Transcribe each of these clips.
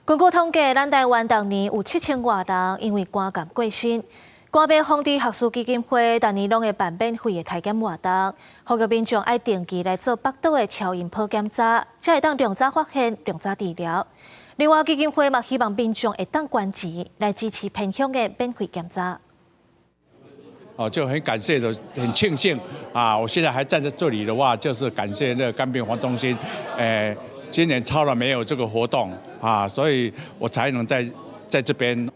根據統計，咱台灣逐年有7000外人因為肝癌過身。肝病防治學術基金會逐年攏會辦免費的體檢活動，呼籲民眾愛定期來做腹肚的超音波檢查，才會當量早發現、量早治療。另外，基金會嘛希望民眾會當捐錢來支持偏鄉的免費檢查。哦，就很感謝的，很慶幸啊！我現在還站在這裡的話，就是感謝那個肝病防中心，今年超了沒有這個活動啊，所以我才能在這邊。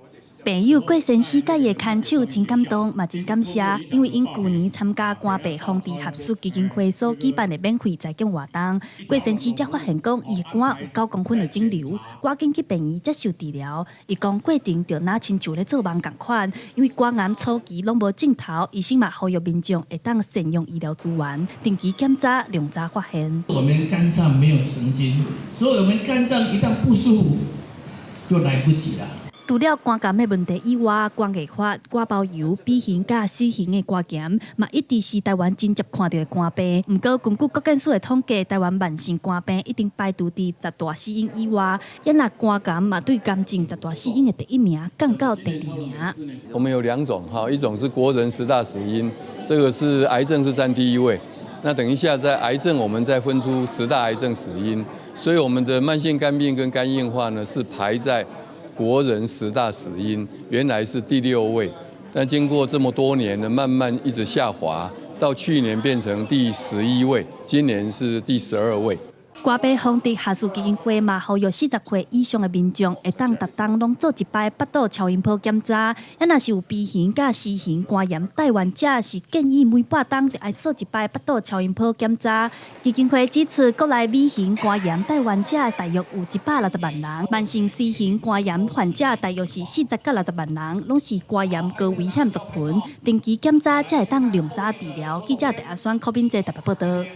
病友郭先生佮伊的牽手真感動，嘛真感謝，因為𪜶舊年參加肝病防治學術基金會所舉辦的免費篩檢活動，郭先生才發現講伊的肝有9公分的腫瘤，趕緊去病院接受治療。伊講過程就若親像咧做夢仝款，因為肝癌初期攏無症頭，醫生嘛呼籲民眾會當善用醫療資源，定期檢查，量早發現。我們肝臟沒有神經，所以我們肝臟一旦不舒服，就來不及了。除了肝癌的問題以外，肝硬化、肝包油、B 型佮 C 型的肝炎，嘛一直是台灣真濟看著的肝病。毋過根據國健署的統計，台灣慢性肝病已經排除佇十大死因以外，抑若肝癌嘛對癌症十大死因的第一名降到第二名。我們有兩種哈，一種是國人十大死因，這個是癌症是佔第一位。那等一下在癌症，我們再分出十大癌症死因，所以我們的慢性肝病跟肝硬化呢是排在國人十大死因，原來是第六位，但經過這麼多年呢，慢慢一直下滑，到去年變成第11位，今年是第12位。肝病防治學術基金會嘛，呼籲40歲以上的民眾會當逐冬攏做一擺腹肚超音波檢查。抑若是有 B 型佮 C 型肝炎帶原者，是建議每半冬著愛做一擺腹肚超音波檢查。基金會指出，國內 B 型肝炎帶原者大約有160萬人，慢性 C 型肝炎患者大約是40到60萬人，攏是肝炎高危險族群，定期檢查才會當量早治療。記者鄭阿選、柯敏哲台北報導。